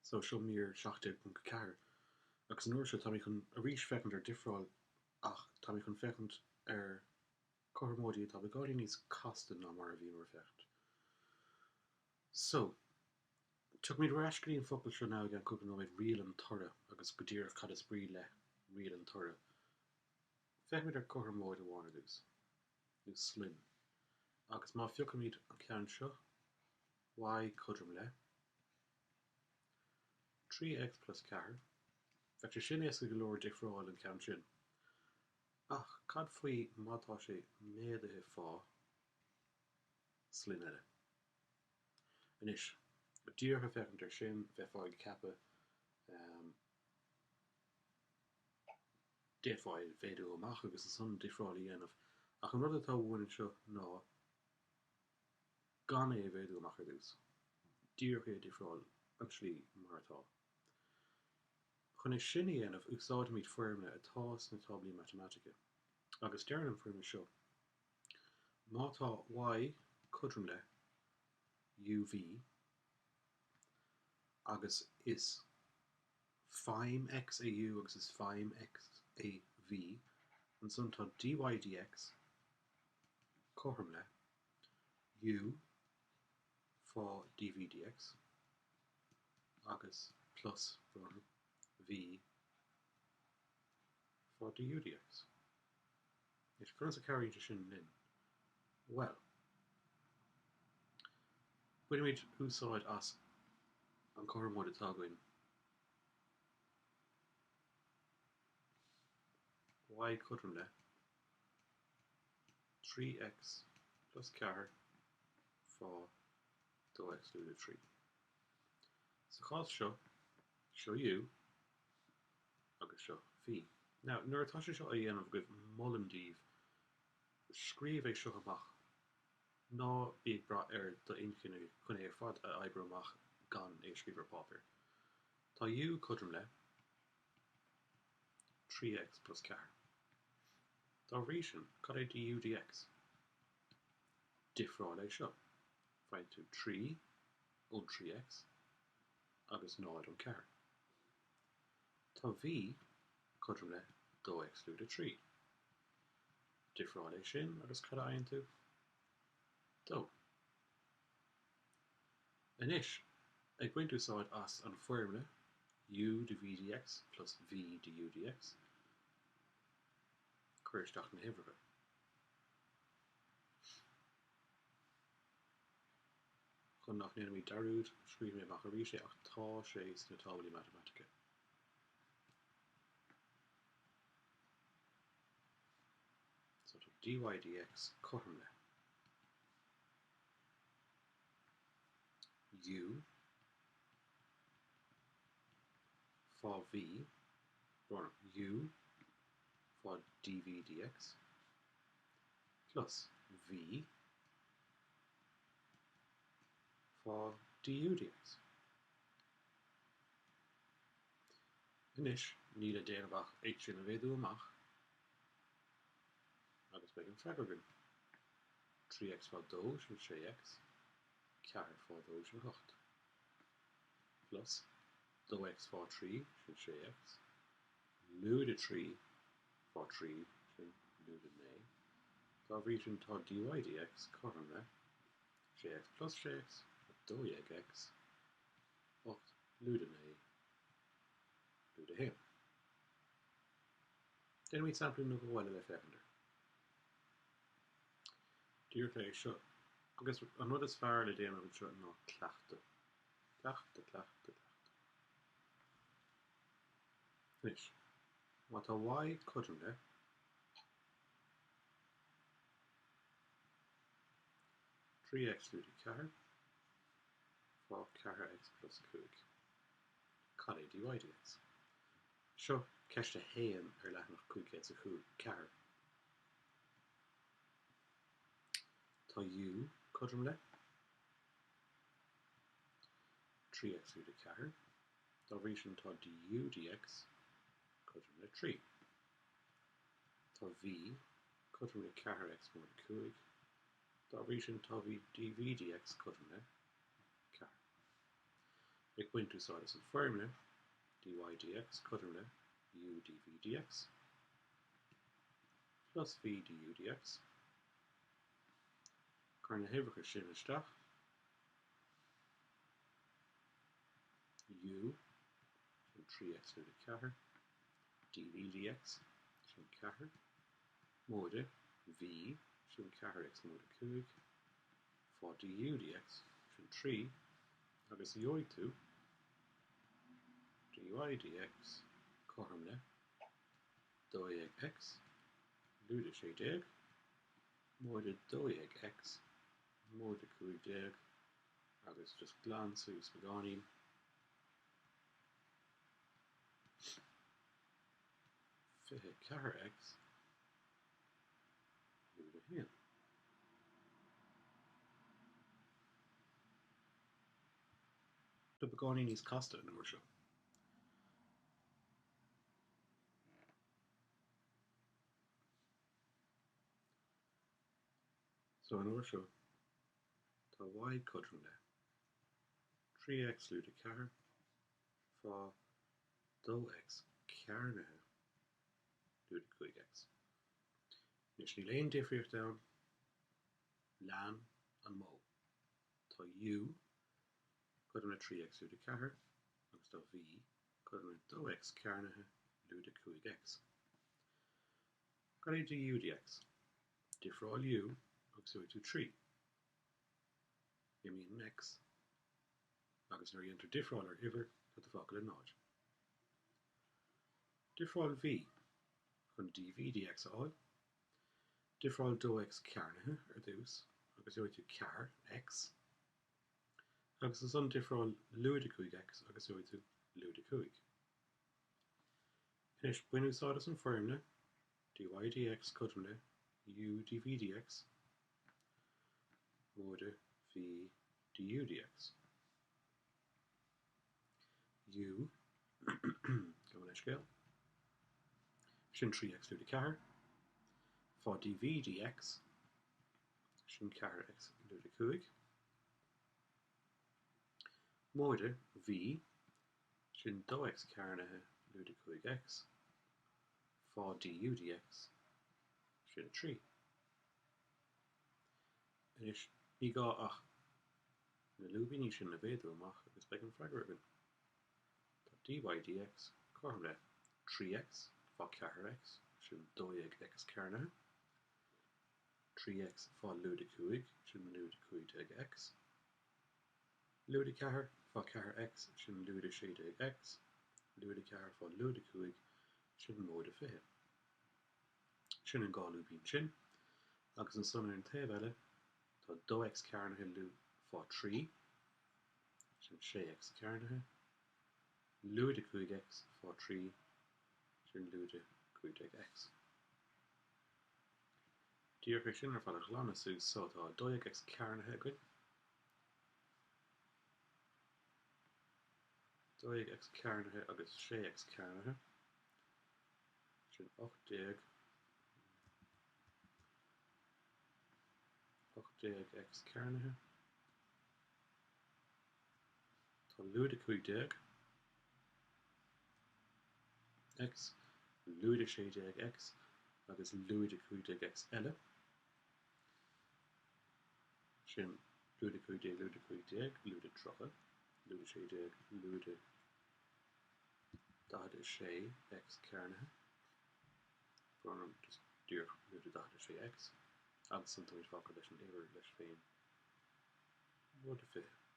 So, seo mír 17.4, agus an uair seo táimid chun arís féachaint ar difreáil ach táimid chun féachaint ar cothromóidí atá beagáinín níos casta ná mar a bhíomar ag féachaint. So, tiocfaimid ar ais go dtí an focal seo now i gceann cúpla nóiméad, riail an toraidh, agus go díreach cad is brí le riail an toraidh. Féachfaimid ar cothromóid amháin ar dtús, nó sloinn, agus má phiocaimid an ceann seo, y cothrom le 3x plus 4, bheadh sé sin éasca go leor difreáil an ceann sin. Ach cad faoi má tá sé méadaithe fá sloinn eile? Anois, díreach ag féachaint air sin, bheifeá ag ceapadh, d'fhéadfá é a mhéadú amach agus ansan difreáil a dhéanamh, ach an rud atá uainn anseo ná gan é a mhéadú amach ar dtús, díreach é a difreáil an tslí mar atá. Chun é sin a dhéanamh, úsáidfimid foirmle atá sna táblaí matamaitice, agus deireann an foirmle seo, má tá y cothrom le uv agus is feidhm x é u agus is feidhm x é v, ansan tá dy dx cothrom le u fá dv dx agus plus v fá du dx. Anois, conas a chabhraíonn sé sin linn? Bhuel, bainfimid úsáid as an cothromóid atá againn, y cothrom le 3x plus 4 fá 2x lúide 3. Sa chás seo, seo u agus seo v. Now, nuair atá sé seo á dhéanamh agaibh, molaim daoibh, scríobh é seo amach. Ná bí ag brath ar d'inchinn chun é ar fad a oibriú amach gan é a scríobh ar páipéar. Tá u cothrom le 3x plus 4. Dá bhrí sin, cad é du dx? Difreáil é seo. Faigheann tú 3 ón 3x agus 0 ón 4. Tá v cothrom le 2x lúide 3. Difreáil é sin agus cad a fhaigheann tú? 2. Anois, ag baint úsáid as an foirmle u de v dx plus v de u dx, cuir isteach na huimhreacha. Chun nach ndéanfaimid dearúd, scríobhfaidh mé amach arís é ach tá sé sna táblaí matamaitice. So tá dy dx cothrom le u fá v brón u fá dv dx plus v fá du dx. Anois, níl le déanamh ach é sin a mhéadú amach agus beidh an freagra againn. 3x fá 2, sin 6x, 4 fá 2, sin 8, plus 2x fá 3, sin 6x, lúide 3 fá 3, sin lúide 9. Dá bhrí sin tá dy dx cothrom le 6x plus 6x, 12x, 8 lúide 9, lúide 1. Déanfaimid sampla nó dhó eile le féachaint air. Díreach é seo, agus an rud is fearr le déanamh anseo ná cleachtadh. Cleachtadh, cleachtadh, cleachtadh. Anois, má tá y cothrom le 3x lúide 4 fá 4x plus 5, cad é dy dx? Seo ceist 1 ar leathanach 504. Tá u cothrom le 3x lúide 4. Dá bhrí sin tá du dx cothrom le 3. Tá v cothrom le 4x móide 5. Dá bhrí sin tá dv dx cothrom le 4. Ag baint úsáid as an foirmle, dy dx cothrom le u dv dx plus v du dx. Cuir na huimhreacha sin isteach. U, sin 3x lúide 4, dv dx, sin 4, móide v, sin 4x móide 5, fá du dx, sin 3, agus gheobhaidh tú dy dx cothrom le 12x lúide 16, móide 12x móide 15, agus just glan suas beagáinín. 24x lúide 1. Tá beagáinín níos casta an uair seo. So an uair seo, tá y cothrom le 3x lúide 4 fá 2x cearnaithe lúide 5x. Anois níl aon difríocht ann, lean an modh. Tá u cothrom le 3x lúide 4 agus tá v cothrom le 2x cearnaithe lúide 5x. Cad é du dx? Difreáil u agus gheobhaidh tú 3. Imíonn an x agus nuair a dhéantar difreáil ar uimhir tá tú fágtha le 0. Difreáil v chun dv dx a fháil. Difreáil 2x cearnaithe ar dtús agus gheobhaidh tú 4x. Agus ansan difreáil lúide 5x agus gheobhaidh tú lúide 5. Anois bain úsáid as an bhfoirmle dy dx cothrom le u dv dx móide v du dx. U, gabh mo leithscéal, sin 3x lúide 4, fá dv dx, sin 4x lúide 5, móide v, sin 2x cearnaithe lúide 5x, fá du dx, sin 3. Anois, ní gá ach na lúibíní sin a mhéadú amach agus beidh an freagra againn. Tá dy dx cothrom le 3x fá 4x, sin 12x cearnaithe, 3x fá lúide 5, sin lúide 15x, lúide 4 fá 4x, sin lúide 16x, lúide 4 fá lúide 5, sin móide 20. Sin an dhá lúibín sin. Agus ansan ar an taobh eile tá 2x cearnaithe lú fá 3, sin 6x cearnaithe, lúide 5x fá 3, sin lúide 15x. Díreach é sin ar fad a ghlanadh suas so tá 12x cearnaithe againn. 12x cearnaithe agus 6x cearnaithe. Sin 18, 18x cearnaithe. Tá lúide 15, x, lúide 16x agus lúide 15x eile. Sin lúide 15, lúide 15, lúide 30, lúide 16, lúide 46 x cearnaithe, brón orm, just díreach lúide 46 x, agus ansan táimid fágtha leis an uimhir leis féin, móide 20.